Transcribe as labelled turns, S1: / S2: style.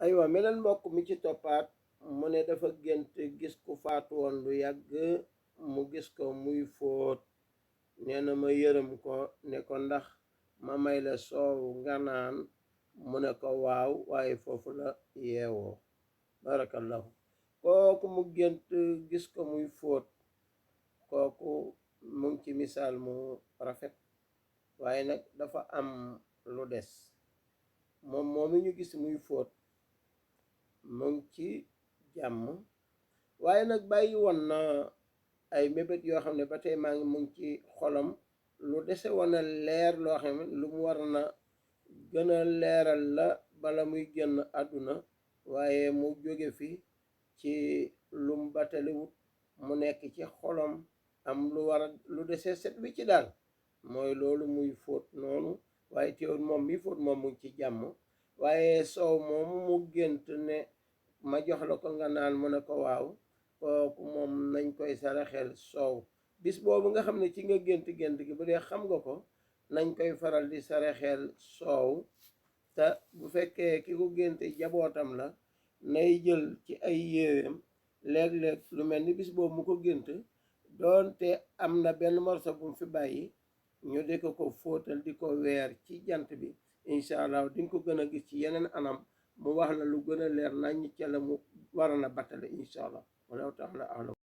S1: aywa meneen mbokk mi ci toppaat mu ne dafa gént gis ku faatu woon lu yàgg mu gis ko muy fóot. nee na ma yërëm ko ne ko ndax ma may la soow nga naan, mu ne ko waaw, waaye foofu la yeewoo. barakallahu. kooku mu gént gis ko muy fóot, kooku mu ngi ci misaal mu rafet, waaye nag dafa am lu des. moom moomi ñu gis muy fóot mu ngi ci jàmm, waaye nag bàyyi woon na ay mébét yoo xam ne ba tey maa ngi mu ngi ci xolam, lu dese woon a leer loo xam ne lu mu war na gën a leeral la bala muy génn àdduna, waaye mu jóge fi ci lum bataliwut, mu nekk ci xolam am lu war a lu dese set wi ci daal, mooy loolu muy fóot noonu. waaye teewul moom mi fóot moom mu ngi ci jàmm. waaye soow moomu mu gént ne ma jox la ko nga naan, mu ne ko waaw, kooku moom nañ koy saraxel soow. bis boobu nga xam ne ci nga gént gént gi bu dee xam nga ko, nañ koy faral di saraxel soow. te bu fekkee ki ko génte jabootam la, nay jël ci ay yéreem léeg-léeg lu mel ni bis boobu mu ko gént, doonte am na benn morso bu mu fi bàyyi, ñu di ko fóotal di ko weer ci jant bi. incha allah di nga ko gën a gis ci yeneen anam, mu wax la lu gën a leer nañ ca la mu waroon a battale incha allah. wallahu taala alam.